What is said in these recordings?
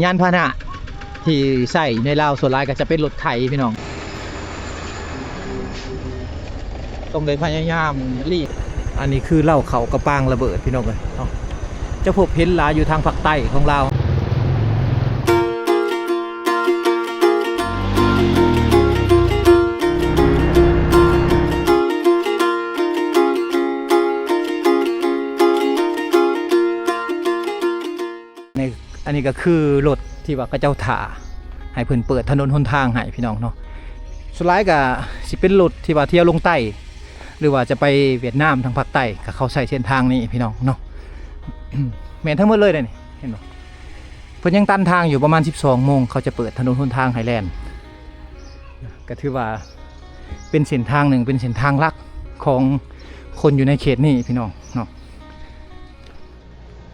ຍານພາຫະນະທີ່ໃຊ້ໃນລາວສ່ວນຫຼາຍກໍຈະເປັນລົດໄຖພີ່ນ້ອງ ຕ້ອງໄດ້ພະຍາຍາມຫຼີກ. ອັນນີ້ຄືເລົ້າເຂົ້າກັບປາງລະເບີດພີ່ນ້ອງເອີຍເນາະ ຈະພົບເຫັນຫຼາຍຢູ່ທາງພາກໃຕ້ຂອງລາວ. ໃນ ອັນນີ້ກໍຄືລົດທີ່ວ່າເຂົາເຈົ້າຖ້າໃຫ້ເພິ່ນເປີດຖະໜົນຫົນທາງໃຫ້ພີ່ນ້ອງເນາະ ສ່ວນຫຼາຍກໍຊິເປັນລົດທີ່ວ່າທ່ຽວລົງໃຕ້ ຫຼືວ່າຈະໄປຫວຽດນາມທາງພາກໃຕ້ ກໍເຂົາໃຊ້ເສັ້ນທາງນີ້ພີ່ນ້ອງເນາະ ແມ່ນທັງໝົດເລີຍເດ້ນີ້ ເຫັນບໍ່ ເພິ່ນຍັງຕັນທາງຢູ່ ປະມານສິບສອງໂມງ ເຂົາຈະເປີດຖະໜົນຫົນທາງໃຫ້ແລ່ນ ກໍຖືວ່າເປັນເສັ້ນທາງໜຶ່ງ ເປັນເສັ້ນທາງຫຼັກຂອງຄົນຢູ່ໃນເຂດນີ້ພີ່ນ້ອງເນາະ.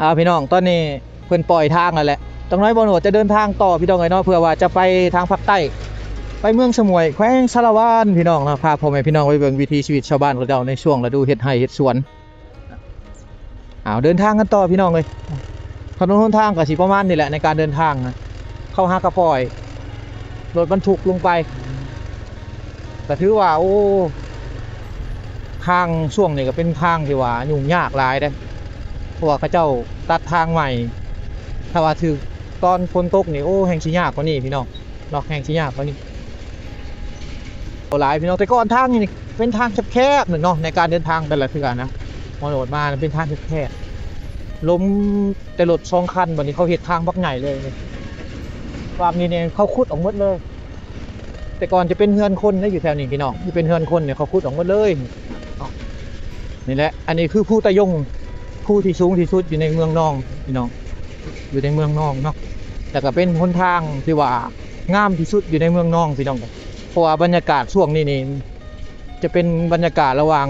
ອ່າ ພີ່ນ້ອງ ຕອນນີ້ເພິ່ນປ່ອຍທາງແລ້ວແຫຼະ ຈັກໜ້ອຍບ່າວໂນດຈະເດີນທາງຕໍ່ພີ່ນ້ອງເອີຍເນາະ ເພື່ອວ່າຈະໄປທາງພາກໃຕ້ ໄປເມືອງສະໝວຍ ແຂວງສາລະວັນພີ່ນ້ອງເນາະ ພາພໍ່ແມ່ພີ່ນ້ອງໄປເບິ່ງວິຖີຊີວິດຊາວບ້ານຂອງເຈົ້າໃນຊ່ວງລະດູເຮັດໄຮ່ເຮັດສວນ. ເອົາ ເດີນທາງກັນຕໍ່ພີ່ນ້ອງເອີຍ ຖະໜົນຫົນທາງກໍຊິປະມານນີ້ແຫຼະໃນການເດີນທາງນະ ເຂົາຫາກະປ່ອຍລົດບັນທຸກລົງໄປ ກໍຖືວ່າ ໂອ້ ທາງຊ່ວງນີ້ກໍເປັນທາງທີ່ວ່າຫຍຸ້ງຍາກຫຼາຍເດ້ ເພາະວ່າເຂົາເຈົ້າຕັດທາງໃໝ່ ຖ້າວ່າຖືກຕອນຝົນຕົກນີ້ ໂອ້ ແຮ່ງຊິຍາກກວ່ານີ້ພີ່ນ້ອງເນາະ ແຮ່ງຊິຍາກກວ່ານີ້ ບໍ່ຫຼາຍພີ່ນ້ອງ ແຕ່ກ່ອນທາງນີ້ເປັນທາງແຄບໆໜຶ່ງເນາະ ໃນການເດີນທາງແຕ່ລະເທື່ອນະ ມາໂດດມາເປັນທາງແຄບໆ ລົມແຕ່ລົດສອງຄັນ ບັດນີ້ເຂົາເຮັດທາງບັກໃຫຍ່ເລີຍ ວາງນີ້ນີ້ເຂົາຂຸດອອກໝົດເລີຍ ແຕ່ກ່ອນຈະເປັນເຮືອນຄົນນະ ຢູ່ແຖວນີ້ພີ່ນ້ອງ ທີ່ເປັນເຮືອນຄົນນີ້ເຂົາຂຸດອອກໝົດເລີຍ ນີ້ແຫຼະ ອັນນີ້ຄືພູຕາຍົງ ພູທີ່ສູງທີ່ສຸດຢູ່ໃນເມືອງນອງພີ່ນ້ອງ ຢູ່ໃນເມືອງນອງເນາະ ແລ້ວກໍເປັນຫົນທາງທີ່ວ່າງາມທີ່ສຸດຢູ່ໃນເມືອງນອງພີ່ນ້ອງ ເພາະວ່າບັນຍາກາດຊ່ວງນີ້ນີ້ ຈະເປັນບັນຍາກາດລະຫວ່າງ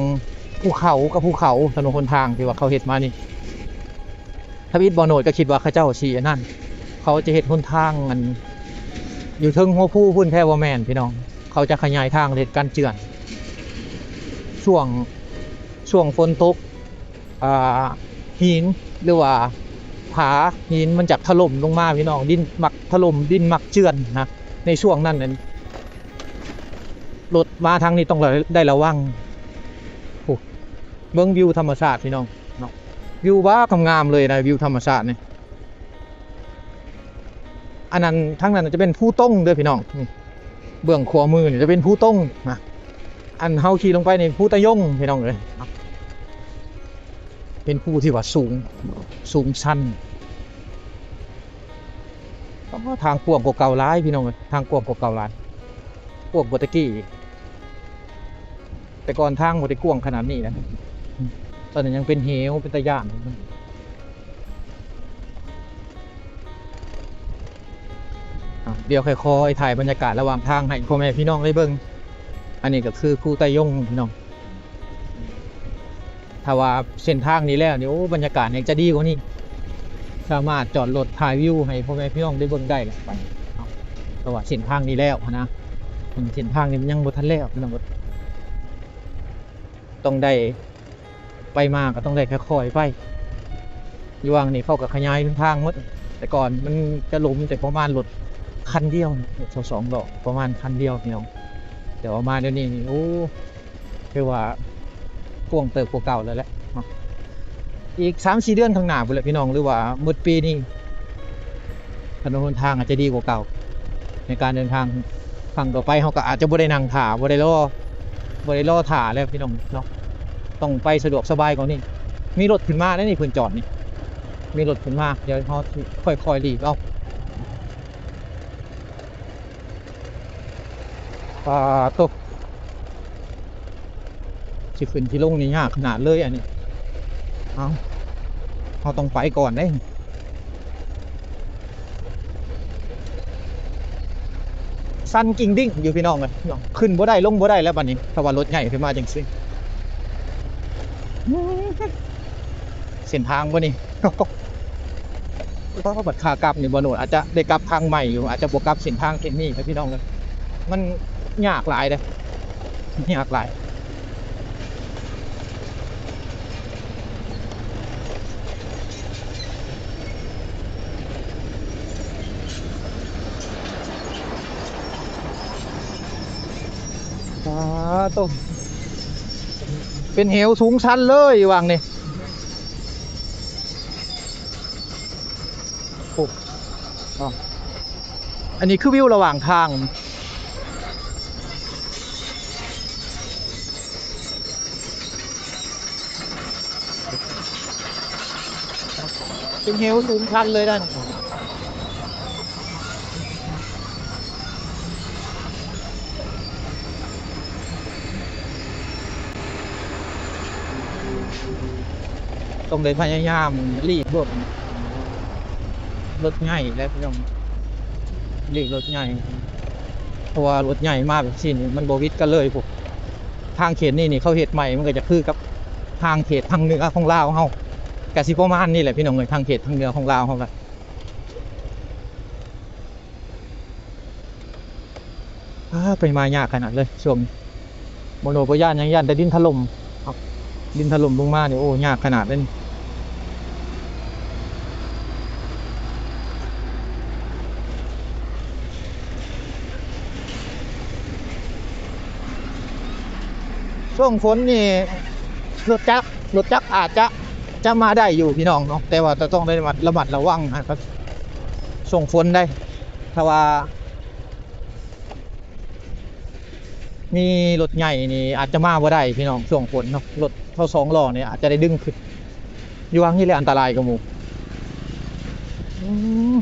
ພູເຂົາກັບພູເຂົາ ຖະໜົນຫົນທາງທີ່ວ່າເຂົາເຮັດມານີ້ ທຳອິດບ່າວໂນດກໍຄິດວ່າເຂົາເຈົ້າຊິອັນນັ້ນ ເຂົາຈະເຮັດຫົນທາງອັນຢູ່ເທິງຫົວພູພຸ້ນ ແທ້ບໍ່ແມ່ນພີ່ນ້ອງ ເຂົາຈະຂະຫຍາຍທາງ ເຮັດກັນເຈື່ອນ ຊ່ວງ ຊ່ວງຝົນຕົກ ອ່າ ຫີນ ຫຼືວ່າຜາຫີນມັນຈະຖະຫຼົ່ມລົງມາພີ່ນ້ອງ ດິນມັກຖະຫຼົ່ມ ດິນມັກເຈື່ອນນະ ໃນຊ່ວງນັ້ນນັ້ນ ລົດມາທາງນີ້ຕ້ອງໄດ້ລະວັງ. ໂອ້ ເບິ່ງວິວທຳມະຊາດພີ່ນ້ອງເນາະ ວິວບາກງາມໆເລີຍນະ ວິວທຳມະຊາດນີ້ ອັນນັ້ນ ທາງນັ້ນຈະເປັນພູຕົງເດີພີ່ນ້ອງ ນີ້ ເບື້ອງຂວາມືນີ້ຈະເປັນພູຕົງນະ ອັນເຮົາຂີ່ລົງໄປນີ້ພູຕາຍົງພີ່ນ້ອງເອີຍ ເປັນພູທີ່ວ່າສູງ ສູງຊັນ ໂອ້ ທາງກວ້າງກວ່າເກົ່າຫຼາຍພີ່ນ້ອງເອີຍ ທາງກວ້າງກວ່າເກົ່າຫຼາຍ ກວ້າງກວ່າແຕ່ກີ້ອີກ ແຕ່ກ່ອນທາງບໍ່ໄດ້ກວ້າງຂະໜາດນີ້ນະ ຕອນນັ້ນຍັງເປັນເຫວ ເປັນຕາຢ້ານ. ອ່ະ ດຽວຄ່ອຍໆຖ່າຍບັນຍາກາດລະຫວ່າງທາງໃຫ້ພໍ່ແມ່ພີ່ນ້ອງໄດ້ເບິ່ງ ອັນນີ້ກໍຄືພູຕາຍົງພີ່ນ້ອງ ຖ້າວ່າເສັ້ນທາງນີ້ແລ້ວນີ້ ໂອ້ ບັນຍາກາດຍັງຈະດີກວ່ານີ້ ສາມາດຈອດລົດຖ່າຍວິວໃຫ້ພໍ່ແມ່ພີ່ນ້ອງໄດ້ເບິ່ງໄດ້ແຫຼະ ເພາະວ່າເສັ້ນທາງນີ້ແລ້ວຫັ້ນນະ ເສັ້ນທາງນີ້ມັນຍັງບໍ່ທັນແລ້ວພີ່ນ້ອງ ຕ້ອງໄດ້ ໄປມາກໍຕ້ອງໄດ້ຄ່ອຍໆໄປ ຢູ່ຫວ່າງນີ້ເຂົາກໍຂະຫຍາຍເສັ້ນທາງໝົດ ແຕ່ກ່ອນມັນຈະລົມແຕ່ປະມານລົດຄັນດຽວ ລົດຊາວສອງລໍ້ ປະມານຄັນດຽວພີ່ນ້ອງ ແຕ່ວ່າມາດຽວນີ້ນີ້ ໂອ້ ຖືວ່າກວ້າງເຕີບກວ່າເກົ່າແລ້ວແຫຼະເນາະ ອີກສາມສີ່ເດືອນຂ້າງໜ້າພຸ້ນແຫຼະພີ່ນ້ອງ ຫຼືວ່າໝົດປີນີ້ ຖະໜົນຫົນທາງອາດຈະດີກວ່າເກົ່າ ໃນການເດີນທາງຄັ້ງຕໍ່ໄປ ເຮົາກໍອາດຈະບໍ່ໄດ້ນັ່ງຖ້າ ບໍ່ໄດ້ລໍ ບໍ່ໄດ້ລໍຖ້າແລ້ວພີ່ນ້ອງເນາະ ຕ້ອງໄປສະດວກສະບາຍກວ່ານີ້ ມີລົດຂຶ້ນມາແລ້ວນີ້ ເພິ່ນຈອດນີ້ ມີລົດຂຶ້ນມາ ດຽວເຮົາຊິຄ່ອຍໆຫຼີກເອົາ. ປາໂຕ ຊິຂຶ້ນຊິລົງນີ້ຍາກຂະໜາດເລີຍອັນນີ້ ເອົ້າ ເຮົາຕ້ອງໄປກ່ອນເດ້ ສັ່ນກິ້ງດິ້ງຢູ່ພີ່ນ້ອງເອີຍ ຂຶ້ນບໍ່ໄດ້ລົງບໍ່ໄດ້ແລ້ວບັດນີ້ ຖ້າວ່າລົດໃຫຍ່ຂຶ້ນມາຈັ່ງຊີ້ ເສັ້ນທາງບໍ່ນີ້ ເພາະວ່າບັດຂາກັບນີ້ ບ່າວໂນດອາດຈະໄດ້ກັບທາງໃໝ່ຢູ່ ອາດຈະບໍ່ກັບເສັ້ນທາງເສັ້ນນີ້ນະພີ່ນ້ອງເອີຍ ມັນຍາກຫຼາຍເດ້ ຍາກຫຼາຍ. ອາ ໂຕ ເປັນເຫວສູງຊັນເລີຍຫວ່າງນີ້. ໂອ້ ເນາະ ອັນນີ້ຄືວິວລະຫວ່າງທາງ. ເປັນເຫວສູງຊັນເລີຍນັ້ນ. ຕ້ອງໄດ້ພະຍາຍາມຫຼີກລົດ ລົດໃຫຍ່ແຫຼະພີ່ນ້ອງ ຫຼີກລົດໃຫຍ່ ເພາະວ່າລົດໃຫຍ່ມາແບບຊີ້ນີ້ມັນບໍ່ຫວິດກັນເລີຍພຸ້ນ. ທາງເຂດນີ້ນີ້ເຂົາເຮັດໃໝ່ ມັນກໍຈະຄືກັບທາງເຂດທາງເໜືອຂອງລາວເຮົາ ກະຊິປະມານນີ້ແຫຼະພີ່ນ້ອງເອີຍ ທາງເຂດທາງເໜືອຂອງລາວເຮົາກະ. ອາ ໄປມາຍາກຂະໜາດເລີຍຊ່ວງນີ້ ບໍ່ໂນບໍ່ຢ້ານຫຍັງ ຢ້ານແຕ່ດິນຖະຫຼົ່ມ. ເອົາ ດິນຖະຫຼົ່ມລົງມານີ້ ໂອ້ ຍາກຂະໜາດເລີຍ. ຊ່ວງຝົນນີ້ ລົດຈັກ ລົດຈັກອາດຈະ ຈະມາໄດ້ຢູ່ພີ່ນ້ອງເນາະ ແຕ່ວ່າຈະຕ້ອງໄດ້ລະມັດ ລະມັດລະວັງນະຄັບ ຊ່ວງຝົນໄດ໋. ຖ້າວ່າມີລົດໃຫຍ່ນີ້ອາດຈະມາບໍ່ໄດ້ພີ່ນ້ອງ ຊ່ວງຝົນເນາະ ລົດເຮົາສອງລໍ້ນີ້ອາດຈະໄດ້ດຶງຂຶ້ນ. ຢູ່ຫວ່າງນີ້ແຫຼະອັນຕະລາຍກວ່າໝູ່. ອືມ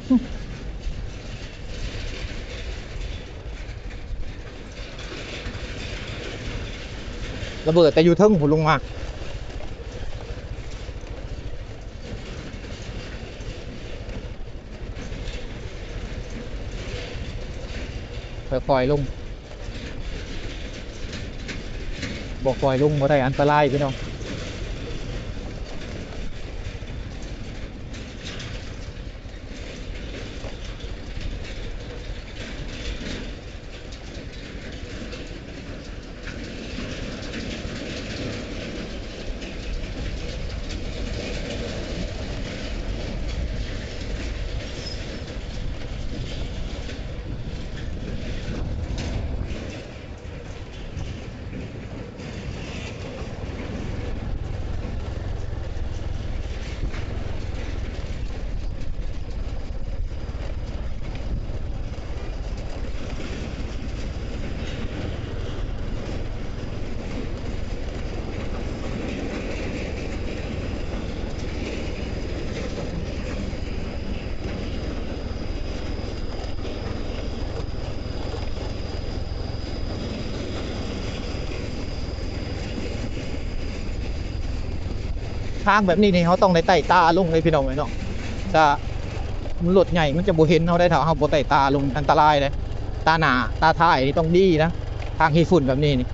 ລະເບີດແຕ່ຢູ່ເທິງພຸ້ນລົງມາ. ຄ່ອຍໆລົງ ບໍ່ຄ່ອຍລົງບໍ່ໄດ້ ອັນຕະລາຍພີ່ນ້ອງ. ທາງແບບນີ້ນີ້ ເຮົາຕ້ອງໄດ້ໄຕ່ຕາລົງເລີຍພີ່ນ້ອງເອີຍເນາະ ຖ້າລົດໃຫຍ່ມັນຈະບໍ່ເຫັນເຮົາໄດ໋ ຖ້າເຮົາບໍ່ໄຕ່ຕາລົງ ອັນຕະລາຍເດ້. ຕາໜ້າຕາທ້າຍນີ້ຕ້ອງດີນະ ທາງຂີ້ຝຸ່ນແບບນີ້ນີ້.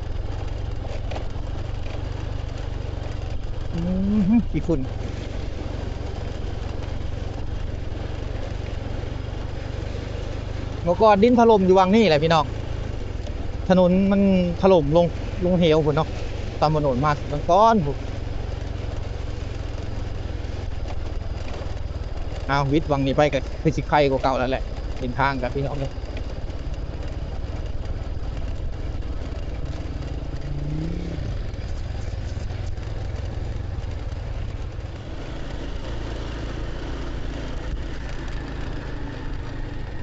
ອືມ ຂີ້ຝຸ່ນ ເມື່ອກ່ອນດິນຖະຫຼົ່ມຢູ່ຫວ່າງນີ້ແຫຼະພີ່ນ້ອງ ຖະໜົນມັນຖະຫຼົ່ມລົງ ລົງເຫວພຸ້ນເນາະ ຕອນບໍ່ໂນນມາຕອນກ່ອນພຸ້ນ. ອ້າວ ວິດຫວ່າງນີ້ໄປກໍຄືຊິໄຄກວ່າເກົ່າແລ້ວແຫຼະ ເສັ້ນທາງກໍພີ່ນ້ອງເອີຍ.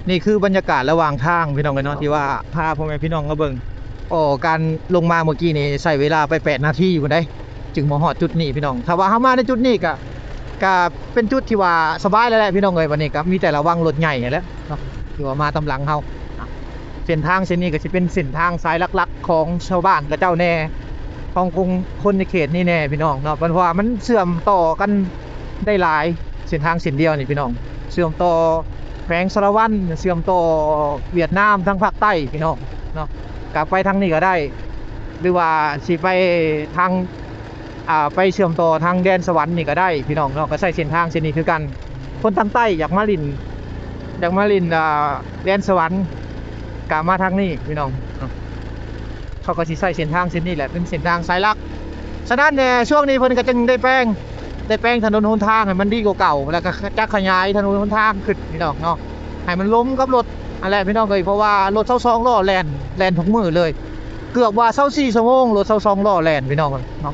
ນີ້ຄືບັນຍາກາດລະຫວ່າງທາງພີ່ນ້ອງເອີຍເນາະ ທີ່ວ່າພາພໍ່ແມ່ພີ່ນ້ອງມາເບິ່ງ. ອໍ ການລົງມາເມື່ອກີ້ນີ້ໃຊ້ເວລາໄປແປດນາທີພຸ້ນໃດ໋ ຈຶ່ງມາຮອດຈຸດນີ້ພີ່ນ້ອງ. ຖ້າວ່າເຮົາມາໃນຈຸດນີ້ກະ ກະເປັນຈຸດທີ່ວ່າສະບາຍແລ້ວແຫຼະພີ່ນ້ອງເອີຍ. ບັດນີ້ກະມີແຕ່ລະວັງລົດໃຫຍ່ຫັ້ນແຫຼະເນາະ ທີ່ວ່າມາຕາມຫຼັງເຮົາ. ເສັ້ນທາງເສັ້ນນີ້ກໍຊິເປັນເສັ້ນທາງສາຍຫຼັກໆຂອງຊາວບ້ານເຂົາເຈົ້າແດ່ ຂອງຄົນໃນເຂດນີ້ແດ່ພີ່ນ້ອງເນາະ ເພາະວ່າມັນເຊື່ອມຕໍ່ກັນໄດ້ຫຼາຍ ເສັ້ນທາງເສັ້ນດຽວນີ້ພີ່ນ້ອງ ເຊື່ອມຕໍ່ແຂວງສາລະວັນ ເຊື່ອມຕໍ່ຫວຽດນາມທາງພາກໃຕ້ພີ່ນ້ອງເນາະ. ກະໄປທາງນີ້ກໍໄດ້ ຫຼືວ່າຊິໄປທາງ ອ່າ ໄປເຊື່ອມຕໍ່ທາງແດນສະຫວັນນີ້ກໍໄດ້ພີ່ນ້ອງເນາະ ກໍໃຊ້ເສັ້ນທາງເສັ້ນນີ້ຄືກັນ. ຄົນທາງໃຕ້ຢາກມາຫຼິ້ນ ຢາກມາຫຼິ້ນ ອ່າ ແດນສະຫວັນ ກະມາທາງນີ້ພີ່ນ້ອງເນາະ ເຂົາກໍຊິໃຊ້ເສັ້ນທາງເສັ້ນນີ້ແຫຼະ ເປັນເສັ້ນທາງສາຍຫຼັກ. ສະນັ້ນແດ່ ຊ່ວງນີ້ເພິ່ນກໍຈຶ່ງໄດ້ແປງ ໄດ້ແປງຖະໜົນຫົນທາງໃຫ້ມັນດີກວ່າເກົ່າ ແລ້ວກໍຈະຂະຫຍາຍຖະໜົນຫົນທາງຂຶ້ນພີ່ນ້ອງເນາະ ໃຫ້ມັນລົມກັບລົດຫັ້ນແຫຼະພີ່ນ້ອງເອີຍ ເພາະວ່າລົດຊາວສອງລໍ້ແລ່ນ ແລ່ນທຸກມື້ເລີຍ. ເກືອບວ່າຊາວສີ່ຊົ່ວໂມງ ລົດຊາວສອງລໍ້ແລ່ນ ພີ່ນ້ອງເອີຍເນາະ.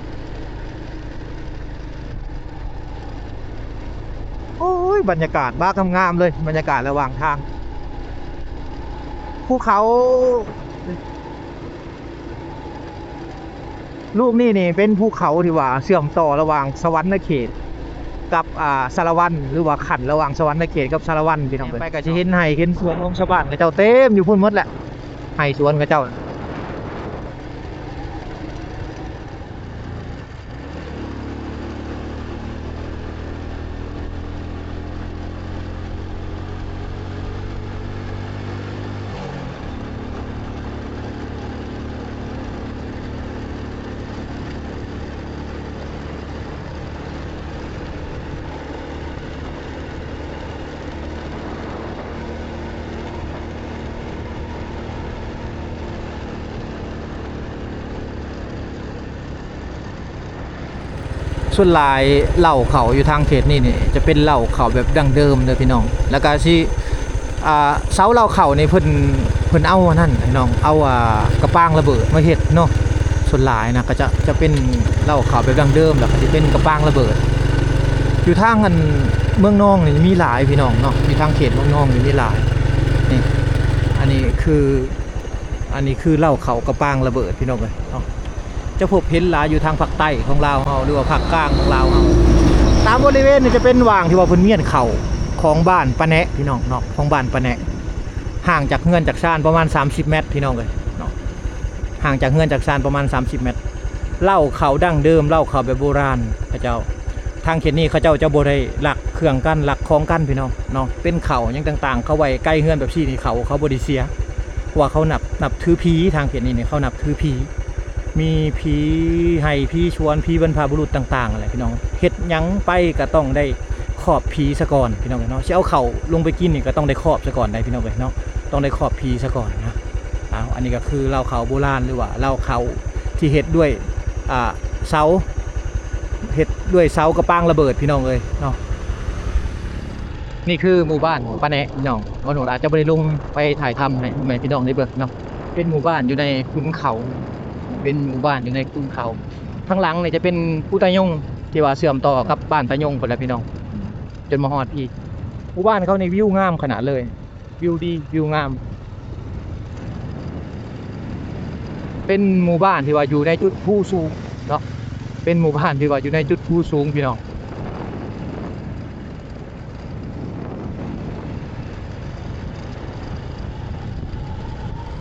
ໂອ້ຍ ບັນຍາກາດບັກງາມໆເລີຍ ບັນຍາກາດລະຫວ່າງທາງ ພູເຂົາ ລູກນີ້ນີ້ເປັນພູເຂົາທີ່ວ່າເຊື່ອມຕໍ່ລະຫວ່າງສະຫວັນນະເຂດກັບ ອ່າ ສາລະວັນ ຫຼືວ່າຂັ້ນລະຫວ່າງສະຫວັນນະເຂດກັບສາລະວັນ ພີ່ນ້ອງເອີຍ. ໄປກໍຊິເຫັນໄຮ່ເຫັນສວນຂອງຊາວບ້ານເຂົາເຈົ້າເຕັມຢູ່ພຸ້ນໝົດແຫຼະ ໄຮ່ສວນເຂົາເຈົ້າ. ສ່ວນຫຼາຍເລົ້າເຂົ້າຢູ່ທາງເຂດນີ້ນີ້ ຈະເປັນເລົ້າເຂົ້າແບບດັ້ງເດີມເດີພີ່ນ້ອງ ແລ້ວກະຊິ ອ່າ ເສົາເລົ້າເຂົ້ານີ້ເພິ່ນ ເພິ່ນເອົາອັນນັ້ນພີ່ນ້ອງ ເອົາ ອ່າ ກະປາງລະເບີດມາເຮັດເນາະ. ສ່ວນຫຼາຍນະ ກໍຈະ ຈະເປັນເລົ້າເຂົ້າແບບດັ້ງເດີມ ແລ້ວກໍຊິເປັນກະປາງລະເບີດ. ຢູ່ທາງອັນເມືອງນອງນີ້ມີຫຼາຍພີ່ນ້ອງເນາະ ຢູ່ທາງເຂດເມືອງນອງນີ້ມີຫຼາຍ. ນີ້ ອັນນີ້ຄື ອັນນີ້ຄືເລົ້າເຂົ້າກະປາງລະເບີດພີ່ນ້ອງເອີຍເນາະ. ຈະພົບເຫັນຫຼາຍຢູ່ທາງພາກໃຕ້ຂອງລາວເຮົາ ຫຼືວ່າພາກກາງຂອງລາວເຮົາ. ຕາມບໍລິເວນນີ້ຈະເປັນຫວ່າງທີ່ວ່າເພິ່ນມ້ຽນເຂົ້າຂອງບ້ານປາແນະພີ່ນ້ອງເນາະ ຂອງບ້ານປາແນະ ຫ່າງຈາກເຮືອນຈາກຊານປະມານສາມສິບແມັດພີ່ນ້ອງເອີຍເນາະ ຫ່າງຈາກເຮືອນຈາກຊານປະມານສາມສິບແມັດ. ເລົ້າເຂົ້າດັ້ງເດີມ ເລົ້າເຂົ້າແບບໂບລານເຂົາເຈົ້າ. ທາງເຂດນີ້ເຂົາເຈົ້າຈະບໍ່ໄດ້ລັກເຄື່ອງກັນ ລັກຂອງກັນພີ່ນ້ອງເນາະ. ເປັນເຂົ້າຫຍັງຕ່າງໆ ເຂົາໄວ້ໃກ້ເຮືອນແບບຊີ້ນີ້ ເຂົາ ເຂົາບໍ່ໄດ້ເສຍ ເພາະວ່າເຂົານັບ ນັບຖືຜີ. ທາງເຂດນີ້ນີ້ເຂົານັບຖືຜີ ມີຜີໄຮ່ຜີສວນ ຜີບັນພະບຸລຸດຕ່າງໆຫັ້ນແຫຼະພີ່ນ້ອງ. ເຮັດຫຍັງໄປກໍຕ້ອງໄດ້ຄອບຜີສາກ່ອນພີ່ນ້ອງເອີຍເນາະ. ຊິເອົາເຂົ້າລົງໄປກິນນີ້ກໍຕ້ອງໄດ້ຄອບສາກ່ອນໄດ໋ພີ່ນ້ອງເອີຍເນາະ ຕ້ອງໄດ້ຄອບຜີສາກ່ອນນະ. ເອົາ ອັນນີ້ກໍຄືເລົ້າເຂົ້າໂບລານ ຫຼືວ່າເລົ້າເຂົ້າທີ່ເຮັດດ້ວຍ ອ່າ ເສົາ ເຮັດດ້ວຍເສົາກະປາງລະເບີດພີ່ນ້ອງເອີຍເນາະ. ນີ້ຄືໝູ່ບ້ານປາແນະພີ່ນ້ອງ ບ່າວໂນດອາດຈະບໍ່ໄດ້ລົງໄປຖ່າຍທຳໃຫ້ພໍ່ແມ່ພີ່ນ້ອງໄດ້ເບິ່ງເນາະ. ເປັນໝູ່ບ້ານຢູ່ໃນຂຸນເຂົາ ເປັນໝູ່ບ້ານຢູ່ໃນຂຸນເຂົາ. ທາງຫຼັງນີ້ຈະເປັນພູຕາຍົງ ທີ່ວ່າເຊື່ອມຕໍ່ກັບບ້ານຕາຍົງພຸ້ນແຫຼະພີ່ນ້ອງ ຈົນມາຮອດພີ້. ໝູ່ບ້ານເຂົານີ້ວິວງາມຂະໜາດເລີຍ ວິວດີ ວິວງາມ. ເປັນໝູ່ບ້ານທີ່ວ່າຢູ່ໃນຈຸດພູສູງເນາະ ເປັນໝູ່ບ້ານທີ່ວ່າຢູ່ໃນຈຸດພູສູງພີ່ນ້ອງ.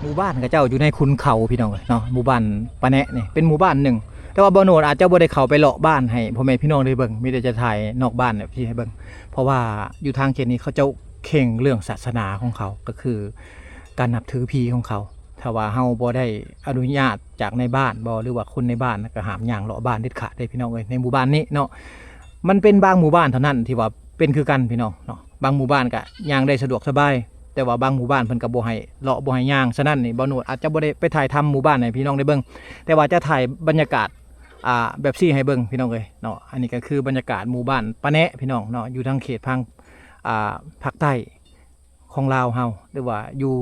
ໝູ່ບ້ານເຂົາເຈົ້າຢູ່ໃນຂຸນເຂົາພີ່ນ້ອງເອີຍເນາະ. ໝູ່ບ້ານປາແນະນີ້ເປັນໝູ່ບ້ານໜຶ່ງ ແຕ່ວ່າບ່າວໂນດອາດຈະບໍ່ໄດ້ເຂົ້າໄປເລາະບ້ານໃຫ້ພໍ່ແມ່ພີ່ນ້ອງໄດ້ເບິ່ງ ມີແຕ່ຈະຖ່າຍນອກບ້ານແບບນີ້ໃຫ້ເບິ່ງ ເພາະວ່າຢູ່ທາງເຂດນີ້ເຂົາເຈົ້າເຄັ່ງເລື່ອງສາສະໜາຂອງເຂົາ ກໍຄືການນັບຖືຜີຂອງເຂົາ. ຖ້າວ່າເຮົາບໍ່ໄດ້ອະນຸຍາດຈາກໃນບ້ານບໍ ຫຼືວ່າຄົນໃນບ້ານ ກໍຫ້າມຍ່າງເລາະບ້ານເດັດຂາດເດ້ພີ່ນ້ອງເອີຍ. ໃນໝູ່ບ້ານນີ້ເນາະ ມັນເປັນບາງໝູ່ບ້ານເທົ່ານັ້ນທີ່ວ່າເປັນຄືກັນພີ່ນ້ອງເນາະ. ບາງໝູ່ບ້ານກະຍ່າງໄດ້ສະດວກສະບາຍ ແຕ່ວ່າບາງໝູ່ບ້ານເພິ່ນກະບໍ່ໃຫ້ເລາະ ບໍ່ໃຫ້ຍ່າງ. ສະນັ້ນນີ້ ບ່າວໂນດອາດຈະບໍ່ໄດ້ໄປຖ່າຍທຳໝູ່ບ້ານໃຫ້ພີ່ນ້ອງໄດ້ເບິ່ງ ແຕ່ວ່າຈະຖ່າຍບັນຍາກາດ ອ່າ ແບບຊີ້ໃຫ້ເບິ່ງພີ່ນ້ອງເອີຍເນາະ. ອັນນີ້ກະຄືບັນຍາກາດໝູ່ບ້ານປາແນະພີ່ນ້ອງເນາະ ຢູ່ທາງເຂດທາງ ອ່າ ພາກໃຕ້ຂອງລາວເຮົາ ຫຼືວ່າຢູ່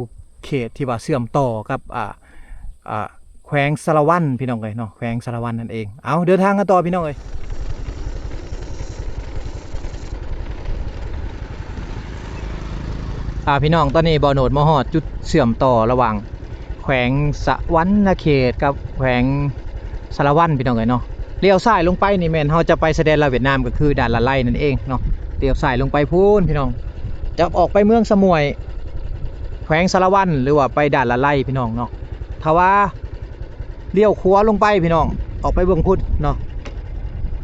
ເຂດທີ່ວ່າເຊື່ອມຕໍ່ກັບ ອ່າ ອ່າ ແຂວງສາລະວັນພີ່ນ້ອງເອີຍເນາະ ແຂວງສາລະວັນນັ້ນເອງ. ເອົາ ເດີນທາງກັນຕໍ່ພີ່ນ້ອງເອີຍ. ອ່າ ພີ່ນ້ອງ ຕອນນີ້ບ່າວໂນດມາຮອດຈຸດເຊື່ອມຕໍ່ລະຫວ່າງແຂວງສະຫວັນນະເຂດກັບແຂວງສາລະວັນພີ່ນ້ອງເອີຍເນາະ. ລ້ຽວຊ້າຍລົງໄປນີ້ແມ່ນເຮົາຈະໄປຊາຍແດນລາວຫວຽດນາມ ກໍຄືດ່ານລະໄລນັ້ນເອງເນາະ. ລ້ຽວຊ້າຍລົງໄປພຸ້ນພີ່ນ້ອງ ຈະອອກໄປເມືອງສະໝ້ວຍ ແຂວງສາລະວັນ ຫຼືວ່າໄປດ່ານລະໄລພີ່ນ້ອງເນາະ. ຖ້າວ່າລ້ຽວຂວາລົງໄປພີ່ນ້ອງ ອອກໄປເບື້ອງພຸ້ນເນາະ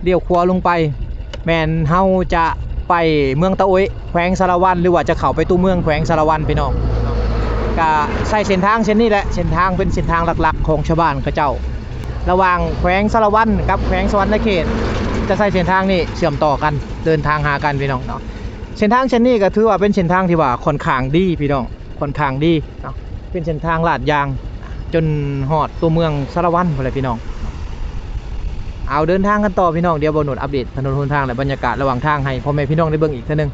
ລ້ຽວຂວາລົງໄປ ແມ່ນເຮົາຈະໄປເມືອງຕາໂອ້ຍ ແຂວງສາລະວັນ ຫຼືວ່າຈະເຂົ້າໄປຕົວເມືອງແຂວງສາລະວັນພີ່ນ້ອງ. ກະໃຊ້ເສັ້ນທາງເສັ້ນນີ້ແຫຼະ ເສັ້ນທາງເປັນເສັ້ນທາງຫຼັກໆຂອງຊາວບ້ານເຂົາເຈົ້າ ລະຫວ່າງແຂວງສາລະວັນກັບແຂວງສະຫວັນນະເຂດ ຈະໃຊ້ເສັ້ນທາງນີ້ເຊື່ອມຕໍ່ກັນ ເດີນທາງຫາກັນພີ່ນ້ອງເນາະ. ເສັ້ນທາງເສັ້ນນີ້ກໍຖືວ່າເປັນເສັ້ນທາງທີ່ວ່າຂ້ອນຂ້າງດີພີ່ນ້ອງ ຂ້ອນຂ້າງດີເນາະ ເປັນເສັ້ນທາງລາດຢາງຈົນຮອດຕົວເມືອງສາລະວັນພຸ້ນແຫຼະພີ່ນ້ອງ. ເອົາ ເດີນທາງກັນຕໍ່ພີ່ນ້ອງ ດຽວບ່າວໂນດອັບເດດຖະໜົນຫົນທາງ ແລະ ບັນຍາກາດລະຫວ່າງທາງໃຫ້ພໍ່ແມ່ພີ່ນ້ອງໄດ້ເບິ່ງອີກເທື່ອໜຶ່ງ.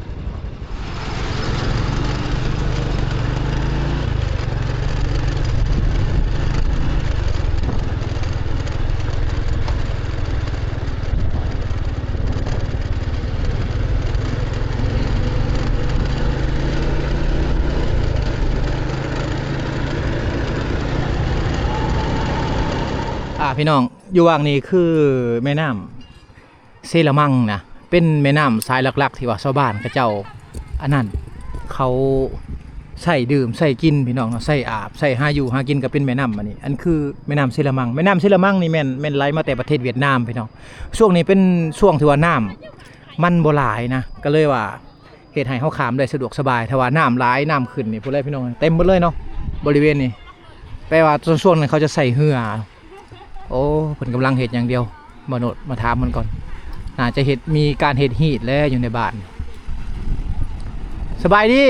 ພີ່ນ້ອງ ຢູ່ຫວ່າງນີ້ຄືແມ່ນ້ຳເຊລະມັງນະ ເປັນແມ່ນ້ຳສາຍຫຼັກໆ ທີ່ວ່າຊາວບ້ານເຂົາເຈົ້າ ອັນນັ້ນ ເຂົາໃຊ້ດື່ມໃຊ້ກິນພີ່ນ້ອງເນາະ ໃຊ້ອາບໃຊ້ຫາຢູ່ຫາກິນ ກໍເປັນແມ່ນ້ຳອັນນີ້ ອັນຄືແມ່ນ້ຳເຊລະມັງ. ແມ່ນ້ຳເຊລະມັງນີ້ແມ່ນ ແມ່ນໄຫຼມາແຕ່ປະເທດຫວຽດນາມພີ່ນ້ອງ. ຊ່ວງນີ້ເປັນຊ່ວງທີ່ວ່ານ້ຳມັນບໍ່ຫຼາຍນະ ກໍເລີຍວ່າ ເຮັດໃຫ້ເຮົາຂ້າມໄດ້ສະດວກສະບາຍ. ຖ້າວ່ານ້ຳຫຼາຍ ນ້ຳຂຶ້ນນີ້ ພຸ້ນແຫຼະພີ່ນ້ອງ ເຕັມໝົດເລີຍເນາະ ບໍລິເວນນີ້. ແປວ່າຊ່ວງນັ້ນເຂົາຈະໃຊ້ເຮືອ. ໂອ້ ເພິ່ນກຳລັງເຮັດຫຍັງດຽວ ມາໂນດ ມາຖາມເພິ່ນກ່ອນ. ໜ້າຈະເຮັດ ມີການເຮັດຮີດແຫຼະຢູ່ໃນບ້ານ. ສະບາຍດີ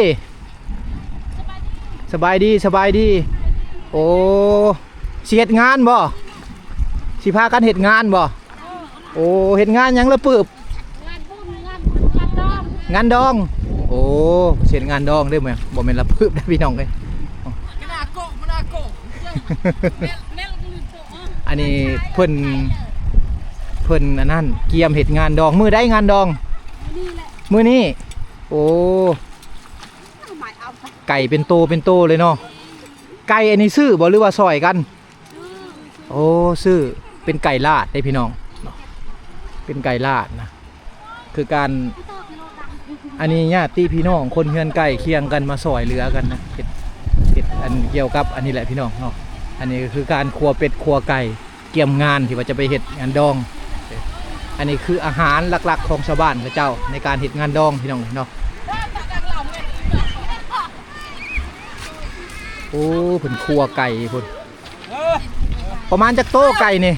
ສະບາຍດີ ສະບາຍດີ. ໂອ້ ຊິເຮັດງານບໍ່? ຊິພາກັນເຮັດງານບໍ່? ໂອ້ ເຮັດງານຫຍັງລະປຶບ? ງານບຸນ ງານບຸນ ງານດອງ ງານດອງ. ໂອ້ ເຮັດງານດອງເດີ້ ບໍ່ແມ່ນລະປຶບເດີ້ພີ່ນ້ອງເອີຍ. ອັນນີ້ເພິ່ນ ເພິ່ນອັນນັ້ນ ກຽມເຮັດງານດອງ. ມື້ໃດງານດອງ? ມື້ນີ້ແຫຼະ ມື້ນີ້. ໂອ້ ໄກ່ເປັນໂຕເປັນໂຕເລີຍເນາະ. ໄກ່ອັນນີ້ຊື້ບໍ່ ຫຼືວ່າຊ່ອຍກັນ? ໂອ້ ຊື້ ເປັນໄກ່ລາດເດ້ພີ່ນ້ອງເນາະ ເປັນໄກ່ລາດນະ ຄືການ ອັນນີ້ຍາດຕິພີ່ນ້ອງຄົນເຮືອນໃກ້ຄຽງກັນມາຊ່ອຍເຫຼືອກັນນະ ເຮັດ ເຮັດອັນກ່ຽວກັບອັນນີ້ແຫຼະພີ່ນ້ອງເນາະ. ອັນນີ້ກໍຄືການຄົວເປັດຄົວໄກ່ ກຽມງານທີ່ວ່າຈະໄປເຮັດງານດອງ. ອັນນີ້ຄືອາຫານຫຼັກໆຂອງຊາວບ້ານເຂົາເຈົ້າໃນການເຮັດງານດອງພີ່ນ້ອງເນາະ. ໂອ້ ເພິ່ນຄົວໄກ່ພຸ້ນ. ປະມານຈັກໂຕໄກ່ນີ້?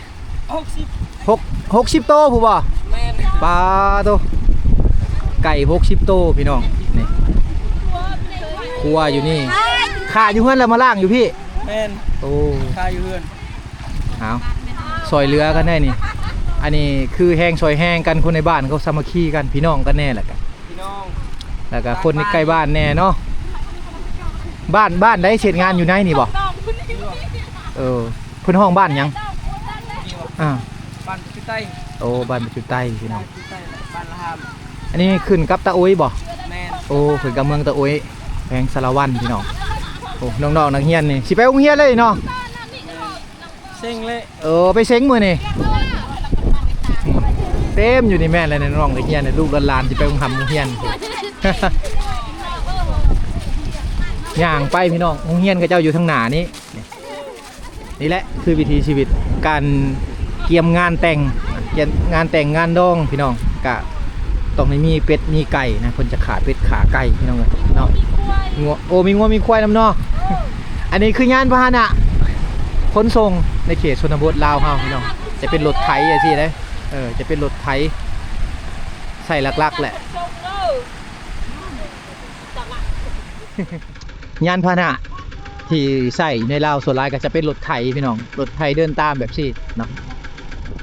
ຫົກສິບ ຫົກ ຫົກສິບໂຕພຸ້ນບໍ່? ແມ່ນ. ປາໂຕ ໄກ່ຫົກສິບໂຕພີ່ນ້ອງ. ນີ້ຄົວຢູ່ນີ້ ຂ້າຢູ່ເຮືອນແລ້ວມາລ້າງຢູ່ພີ້. ແມ່ນ. ໂອ້ ຂ້າຢູ່ເຮືອນ. ເອົາ ຊ່ອຍເຫຼືອກັນໄດ້ນີ້. ອັນນີ້ຄືແຮງຊ່ອຍແຮງກັນ ຄົນໃນບ້ານເຂົາສາມັກຄີກັນ ພີ່ນ້ອງກັນແດ່ ແລ້ວກະ ພີ່ນ້ອງ ແລ້ວກະຄົນໃກ້ບ້ານແດ່ເນາະ. ບ້ານ ບ້ານໃດເຮັດງານຢູ່ໃນນີ້ບໍ່? ເອີ ເພິ່ນຮ້ອງບ້ານຫຍັງ? ອ່າ ບ້ານຈຸໄຕ. ໂອ້ ບ້ານຈຸໄຕພີ່ນ້ອງ. ຈຸໄຕ ບ້ານລະຫາມ. ອັນນີ້ຂຶ້ນກັບຕາໂອ້ຍບໍ່? ແມ່ນ. ໂອ້ ຂຶ້ນກັບເມືອງຕາໂອ້ຍ ແຂວງສາລະວັນພີ່ນ້ອງ. ໂອ້ ນ້ອງໆນັກຮຽນນີ້ຊິໄປໂຮງຮຽນເລີຍເນາະ. ເສັງເລີຍ. ເອີ ໄປເສັງມື້ນີ້ ເຕັມຢູ່ນີ້. ແມ່ນແລ້ວ ນ້ອງໄປຮຽນ ລູກຫຼານຊິໄປໂຮງຮຳໂຮງຮຽນ. ຍ່າງໄປພີ່ນ້ອງ ໂຮງຮຽນເຂົາເຈົ້າຢູ່ທາງໜ້ານີ້. ນີ້ແຫຼະຄືວິຖີຊີວິດ ການກຽມງານແຕ່ງ ກຽມງານແຕ່ງງານດອງພີ່ນ້ອງ. ກະຕ້ອງໄດ້ມີເປັດມີໄກ່ນະ ເພິ່ນຈະຂ້າເປັດຂ້າໄກ່ພີ່ນ້ອງເອີຍເນາະ. ງົວ ໂອ້ ມີງົວມີຄວາຍນຳເນາະ. ອັນນີ້ຄືຍານພາຫະນະຂົນສົ່ງໃນເຂດຊົນນະບົດລາວເຮົາພີ່ນ້ອງ. ຈະເປັນລົດໄຖຈັ່ງຊີ້ເດ້ ເອີ ຈະເປັນລົດໄຖ ໃຊ້ຫຼັກໆແຫຼະ. ຍານພາຫະນະທີ່ໃຊ້ໃນລາວສ່ວນຫຼາຍກໍຈະເປັນລົດໄຖພີ່ນ້ອງ ລົດໄຖເດີນຕາມແບບຊີ້ເນາະ.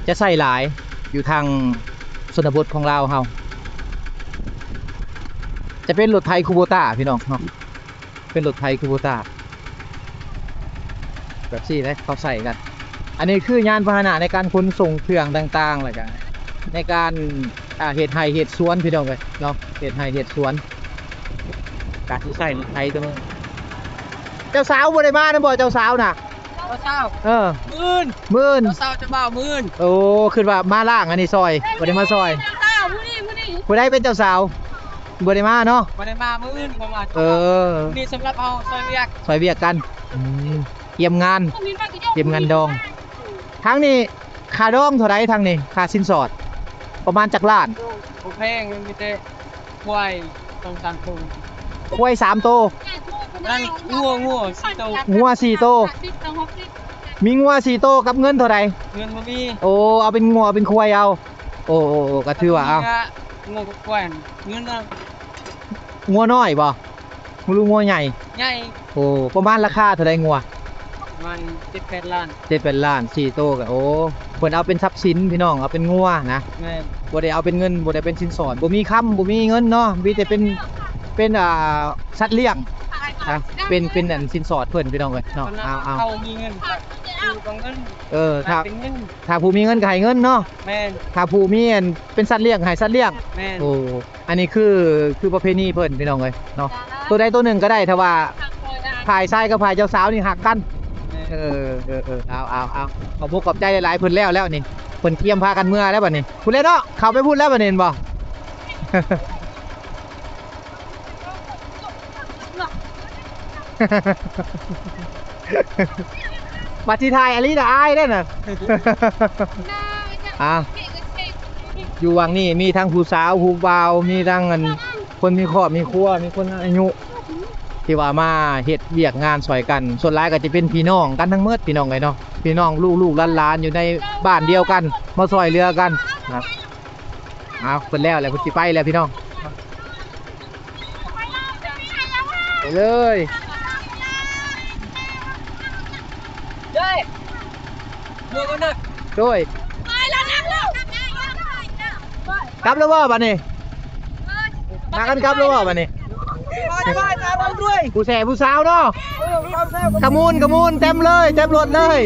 ຈະໃຊ້ຫຼາຍຢູ່ທາງຊົນນະບົດຂອງລາວເຮົາ ຈະເປັນລົດໄຖຄູໂບຕ້າພີ່ນ້ອງເນາະ. ເປັນລົດໄຖຄູໂບຕ້າ ແບບຊີ້ເດ້ ເຂົາໃຊ້ກັນ. ອັນນີ້ຄືຍານພາຫະນະໃນການຂົນສົ່ງເຄື່ອງຕ່າງໆ ແລ້ວກະໃນການ ອ່າ ເຮັດໄຮ່ເຮັດສວນພີ່ນ້ອງເອີຍເນາະ ເຮັດໄຮ່ເຮັດສວນ. ກະຊິໃຊ້ລົດໄຖຕົວນີ້. ເຈົ້າສາວບໍ່ໄດ້ມານຳບໍ່ ເຈົ້າສາວນະ? ເຈົ້າສາວ ເອີ ມື້ອື່ນ ມື້ອື່ນ ເຈົ້າສາວເຈົ້າບ່າວມື້ອື່ນ. ໂອ້ ຄິດວ່າມາລ້າງອັນນີ້ຊ່ອຍ ບໍ່ໄດ້ມາຊ່ອຍ. ເຈົ້າສາວຜູ້ນີ້ ຜູ້ນີ້ ຜູ້ໃດເປັນເຈົ້າສາວ? ບໍ່ໄດ້ມາເນາະ ບໍ່ໄດ້ມາ. ມື້ອື່ນເຂົາມາ. ເອີ ນີ້ສຳລັບເຮົາຊ່ອຍວຽກ ຊ່ອຍວຽກກັນ. ອືມ ກຽມງານ ກຽມງານດອງ. ທາງນີ້ຄ່າດອງເທົ່າໃດ? ທາງນີ້ຄ່າສິນສອດປະມານຈັກລ້ານ? ບໍ່ແພງ ມັນມີແຕ່ຄວາຍສອງສາມໂຕ. ຄວາຍສາມໂຕ? ນັ້ນງົວ ງົວສີ່ໂຕ. ງົວສີ່ໂຕ. ມີງົວສີ່ໂຕກັບເງິນເທົ່າໃດ? ເງິນບໍ່ມີ. ໂອ້ ເອົາເປັນງົວເປັນຄວາຍເອົາ. ໂອ້ ໂອ້ ໂອ້ ກໍຖືວ່າເອົາ ງົວກັບຄວາຍ ເງິນນະ. ງົວນ້ອຍບໍ່ ຫຼືງົວໃຫຍ່? ໃຫຍ່. ໂອ້ ປະມານລາຄາເທົ່າໃດງົວ? ປະມານເຈັດແປດລ້ານ. ເຈັດແປດລ້ານ ສີ່ໂຕກໍ ໂອ້ ເພິ່ນເອົາເປັນຊັບສິນພີ່ນ້ອງ ເອົາເປັນງົວນະ. ແມ່ນ. ບໍ່ໄດ້ເອົາເປັນເງິນ ບໍ່ໄດ້ເປັນສິນສອດ ບໍ່ມີຄຳ ບໍ່ມີເງິນເນາະ ມີແຕ່ເປັນ ເປັນ ອ່າ ສັດລ້ຽງນະ ເປັນ ເປັນອັນສິນສອດເພິ່ນພີ່ນ້ອງເອີຍເນາະ. ເອົາ ເອົາ ເຮົາມີເງິນກໍຢູ່ກັບເງິນ. ເອີ ຖ້າ ຖ້າເປັນເງິນ ຖ້າຜູ້ມີເງິນກໍໃຫ້ເງິນເນາະ. ແມ່ນ. ຖ້າຜູ້ມີອັນເປັນສັດລ້ຽງ ໃຫ້ສັດລ້ຽງ. ແມ່ນ. ໂອ້ ອັນນີ້ຄື ຄືປະເພນີເພິ່ນພີ່ນ້ອງເອີຍເນາະ. ໂຕໃດໂຕໜຶ່ງກໍໄດ້ ຖ້າວ່າຝ່າຍຊາຍກັບຝ່າຍເຈົ້າສາວນີ້ຮັກກັນ. ແມ່ນ. ເອີ ເອີ ເອີ ເອົາ ເອົາ ເອົາ ຂອບອົກຂອບໃຈຫຼາຍໆ ເພິ່ນແລ້ວແລ້ວນີ້ ເພິ່ນກຽມພາກັນເມືອແລ້ວບັດນີ້ ພຸ້ນແຫຼະເນາະ ເຂົ້າໄປພຸ້ນແລ້ວບັດນີ້ ເຫັນບໍ່? ບັດຊິຖ່າຍອີ່ຫຼີນະ ອາຍເດ້ນະ. ອ່າ ຢູ່ຫວ່າງນີ້ມີທັງຜູ້ສາວຜູ້ບ່າວ ມີທັງອັນ ຄົນມີຄອບມີຄົວ ມີຄົນອາຍຸ ທີ່ວ່າມາເຮັດວຽກງານຊ່ອຍກັນ ສ່ວນຫຼາຍກໍຈະເປັນພີ່ນ້ອງກັນທັງໝົດ ພີ່ນ້ອງເອີຍເນາະ ພີ່ນ້ອງລູກໆຫຼານໆ ຢູ່ໃນບ້ານດຽວກັນ ມາຊ່ອຍເຫຼືອກັນນະ. ເອົາ ເພິ່ນແລ້ວແຫຼະ ເພິ່ນຊິໄປແລ້ວ ພີ່ນ້ອງ ໄປເລີຍ. ໂດຍ ກັບແລ້ວບໍ່ບັດນີ້? ພາກັນກັບແລ້ວບໍ່ບັດນີ້? ຜູ້ແຊຜູ້ສາວເນາະ ຂະມູນຂະມູນ ເຕັມເລີຍ ເຕັມລົດເລີຍ.